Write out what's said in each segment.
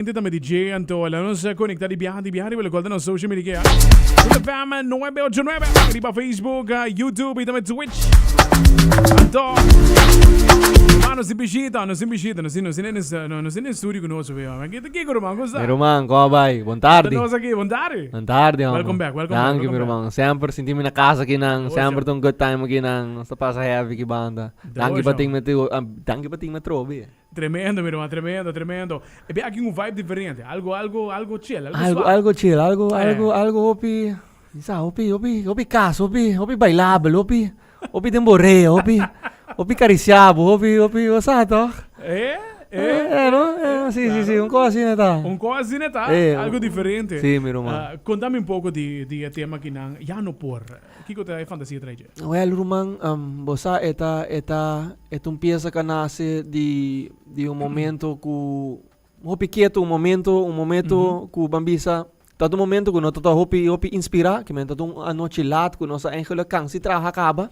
Gente tambe DJ anto la nos conecta di biaha di biaha riba locual ta nos social media Good FM 989 riba Facebook, YouTube y tambe Twitch. Anto Ruman nos tin bishita, nos tin bishita, nos tin nos tin en nos tin en studio cu nos veo. Ki ta kiko ruman, con sta? Mi ruman, con bai? Bon tardi. Nos aki, bon tardi. Bon tardi, hombre. Welcome back, welcome back. Danki, mi ruman. Semper sinti mi na casa aki nan, semper ta un good time aki nan. Nos ta pasa heavy aki banda. Danki pa tin mi, danki pa tin mi atrobe. Tremendo, mi ruman, tremendo, tremendo. E be aki un vibe diferente, algo, algo, algo chill, algo Algo, suave. algo chill, algo, Eh. algo, algo hopi, mi sa, hopi, hopi, hopi cas, hopi, hopi bailabel, hopi, hopi den borea, hopi, hopi cariciabo, hopi, hopi, bo sa toch? Eh, eh, Eh, eh, no? Eh, si, si, si, un cosa asina ta. Un cosa asina ta, Eh, algo diferente. Si, mi ruman. Ah, contame un poco di, di e tema kinan, ya no por. Kiko ta e fantasia trae dje? Wel ruman, bo sa e ta e ta e ta un piesa ku a nase di di un momento ku hopi ketu, un momento un momento ku ban bisa ta un momento ku no ta ta hopi hopi inspirá, ke men ta un anochi lat ku nos a eigenlijk kansa di traha kaba,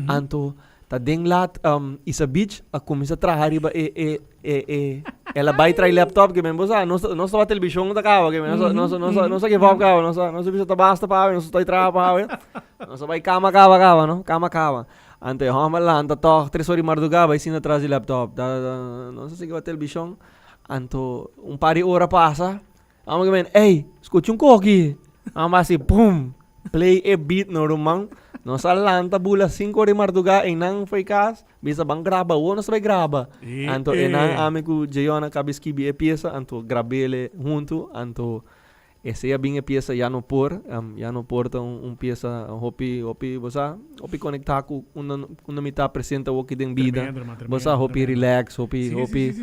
anto ta den lat Isa Beach a kuminsá traha riba e e e e el a bai trae laptop ke men bo sa nos nos tabata televishon ta kaba ke men nos nos nos nos a give up kaba nos a nos a bisa ta basta pa awe nos a stoi traha pa awe nos a bai kama kaba kaba no kama kaba anto e hòmber lanta tòg tres ora di mardugá bai sinta tras di laptop ta ta nos a sigui wak televishon anto un par di ora pasa Amo ke men, ey, skucha un koki. Amo hasi pum, play e beat no ruman. Nos a lanta bula sinku ora di mardugá, einan fo'i kas, bisa ban graba, awor nos ta bai graba. Anto einan ami ku Jeyon a kabi skibi e piesa, anto grab'ele huntu, anto esei a bin e piesa Ya No Por. Ya No Por ta un piesa hopi, hopi, bo sa, hopi konektá ku unda unda mi ta presente awoki den bida. Bo sa, hopi relax, hopi, hopi.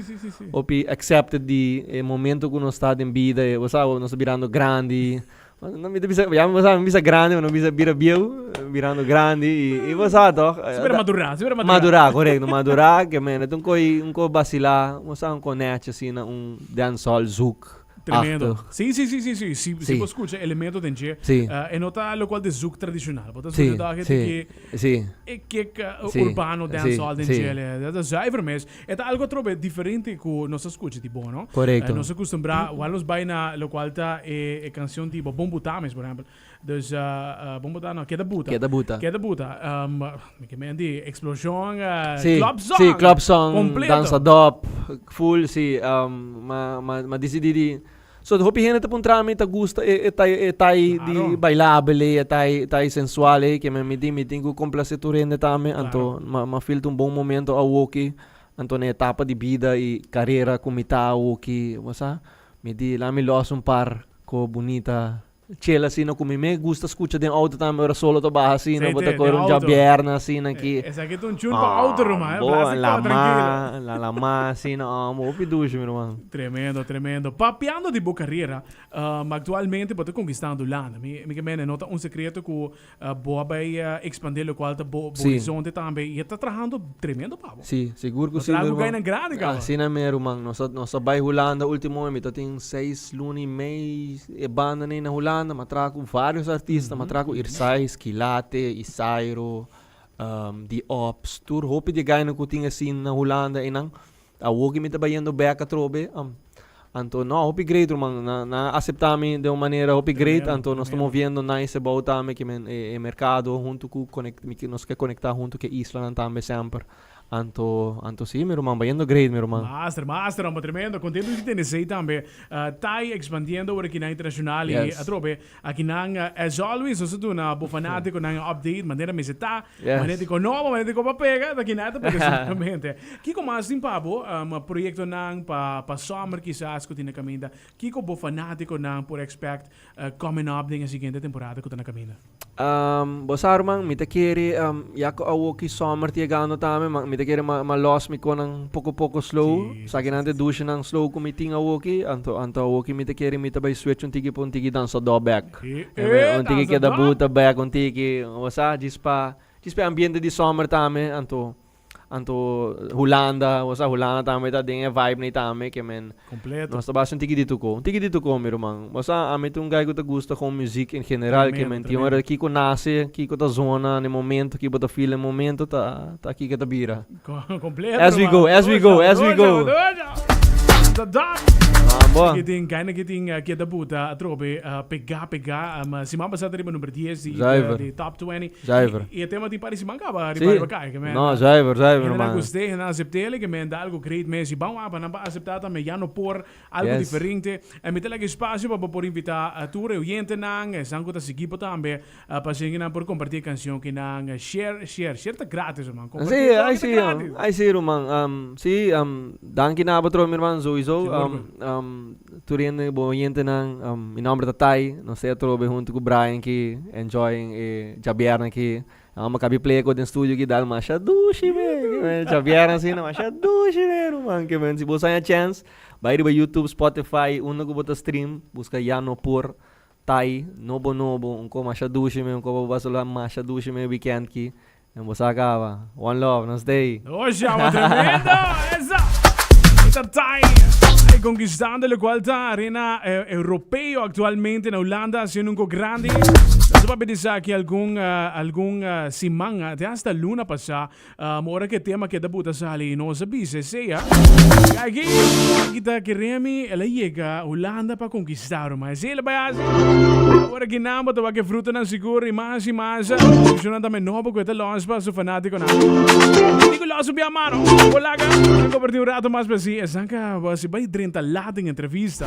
Hopi accepted di e momento cu nos ta den bida, e bo sa, nos ta birando grandi. No mi ta bisa, ya bo sa, mi bisa grandi, ma no bisa bira bieu, birando grandi y, y bo sa toch. Si bira madura, si bira madura. Madura, correcto, madura, ke men, e ta un coi, un coi bacila, bo sa, un coi nechi asina, un dancehall zouk. Tremendo. Achtig. Sí, sí, sí, sí, sí. Si, si Sí. bo scucha elemento den dje, Sí. eh, e no ta locual de zouk tradicional. Bo ta Sí, scucha dag sí, e sí. e kick Sí, urbano sí, dancehall den sí. dje. Dat ta zuiver mes. E ta algo atrobe diferente cu nos ta scucha di bo, no? Correcto. Nos a custumbra, igual nos bay na locual ta e, e cancion di bo Bon Buta mes, por ehempel. Dus, Bon Buta no, Keda Buta. Keda Buta. Keda Buta. Mi ke men di explosion, Sí, club song. sí, club song, Completo. danza dop, full, sí. Ma, ma, ma dicidi di... So, hopi hende ta puntra mi ta gusta e, e tai, e tai di Claro. bailabel ei, e tai, tai sensual ei, ke men mi di, mi tin ku complace tur hende tambe, Claro. anto ma, ma feel ta un bon momento awoki, anto na etapa di bida i carera ku mi ta awoki, bo sa, mi di la mi los un par ko bunita Chel asina ku mi me gusta skucha den outo tambe ora solo ta baha asina, bo ta kore un djabièrnè asina aki. Esaki ta un tune pa outo ruman, Bo, lama, la lama asina, oh, hopi dushi mi ruman. Tremendo, tremendo. Papiando di bo karera, aktualmente bo ta konkistando Hulanda. Mi mi ke mende no ta un sekreto ku Bo a bai expande locual ta bo horizonte tambe y e ta trahando tremendo pa bo. Sí, sigur cu Bo sí, traha mi cu ruman. gainan grandi caba. Asina mi ruman. Nos a nos a bai Hulanda ultimo aña, mi ta tin seis luna y mei e banda nei na Hulanda. Mi a traha cu varios artista, mi a traha cu Irsay, Skilate, Isairo, The Ops, tur hopi di e gainan cu tin asina na Hulanda eynan. Awor ki mi ta bayendo bek atrobe, anto no, hopi great ruman, nan a asepta mi den un manera hopi great, anto nos ta moviendo nice about tambe ki men e mercado hunto ku konek mi nos ke konekta hunto ku e islanan tambe semper, anto anto si mi ruman bayendo great mi ruman. Master, master, homber tremendo, contento di tende esey tambe, Tai expandiendo ora ki nan internacional y atrobe Aki nan, as always, nos ta duna bo fanaticonan e update manera mester ta, manera di con nobo, manera di con pa pega, ta kinan ta pega seguramente. Kico mas tin pa bo? Proyectonan pa pa summer kisas cu tin na caminda. Kico bo fanaticonan por expect coming up den e siguiente temporada cu ta na caminda? Bo sa ruman, mi ta kere ya cu awoki summer ta yegando tambe, ma mi ta kere ma los mi conan poco poco slow. Esaki nan ta e dushenan slow cu mi tin awoki, anto anto awoki mi ta kere mi ta bay switch un tiki pa un tiki dansador bek. Un tiki keda buta bek un tiki, bo sa, djis pa djis pa e ambiente di summer tambe, anto Anto Hulanda, bo sa Hulanda tambe ta den e vibe nei tambe ke men Completo. nos ta basa un tiki di tuko. Un tiki di tuko mi ruman. Bo sa ami ta un guy ku ta gusta kon muzik en general ke Tremendo, men tin ora tremendo. kiko nase, kiko ta zona na e momento, kiko bo ta feel na e momento ta ta kiko ta bira. Completo As we ruman. go, as we go, as we go. Dosha, dosha. Ta done. Bo. Ki tin, kaina ki tin keda buta atrobe pegá pegá. Siman pasá ta riba number dies di Zuiver. di top 20. Zuiver. I e tema tin par di siman kaba riba Sí. riba kai ke men. No, zuiver, zuiver, Hende nan man. gust'é, hende nan asept'é, ke men ta algo great mes. I ban wak pa nan pa aseptá tambe ya no por algo Yes. diferente. En mi ta laga espacio pa bo por invitá tur e oyentenan, esnan ku ta sigui bo tambe, pa asina nan por kompartí e kanshon ki nan share, share. Share ta gratis, ruman. Kompartí Sí, e ai ta sí, gratis. ai sí, ruman. Sí, danki na bo trobe, mi hermano, sowieso. Sigur, Tur hende, bo oyentenan, mi nomber ta Tai. Nos ta atrobe hunto ku Brian aki, enjoying e djabièrnè aki. Amo kabi play ko den studio ki dal masha dushi me. Djabièrnè asina masha dushi me, ruman. Ke men si bo sa haña chèns, bai riba YouTube, Spotify, unda ku bo ta stream, buska Ya No Por Tai, nobo nobo, un ko masha dushi me, un ko pa bo basula masha dushi me weekend ki. En bo sa kaba. One love, nos stay. Oye, amo tremendo! Esa! Esta Tai! Ay, conquistando locual ta arena europeo actualmente na Hulanda, haciendo un go grandi. Nos a papia di esaki algun, algun siman, te hasta luna pasá. Ora ku e tema keda buta sali nos a bisa esei a. Aki, aki ta kere mi el a yega Hulanda pa konkistá ruman. Esei el a bai hasi. Ora ki nan bo ta wak e frutonan sigur i mas i mas. Fushonnan tambe nobo ku e ta lòs pa su fanátikonan. Di ku lòs su bia mano. Bo laga nan kompartí un rato mas pa si esnan ka si bai drenta lat den entrevista.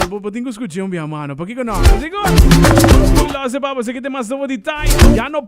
Bo bo tin ku skuch'é un bia mano. Pakiko no? Sigur. Lòs e papa, esaki ta e mas nobo di Tai. Ya no.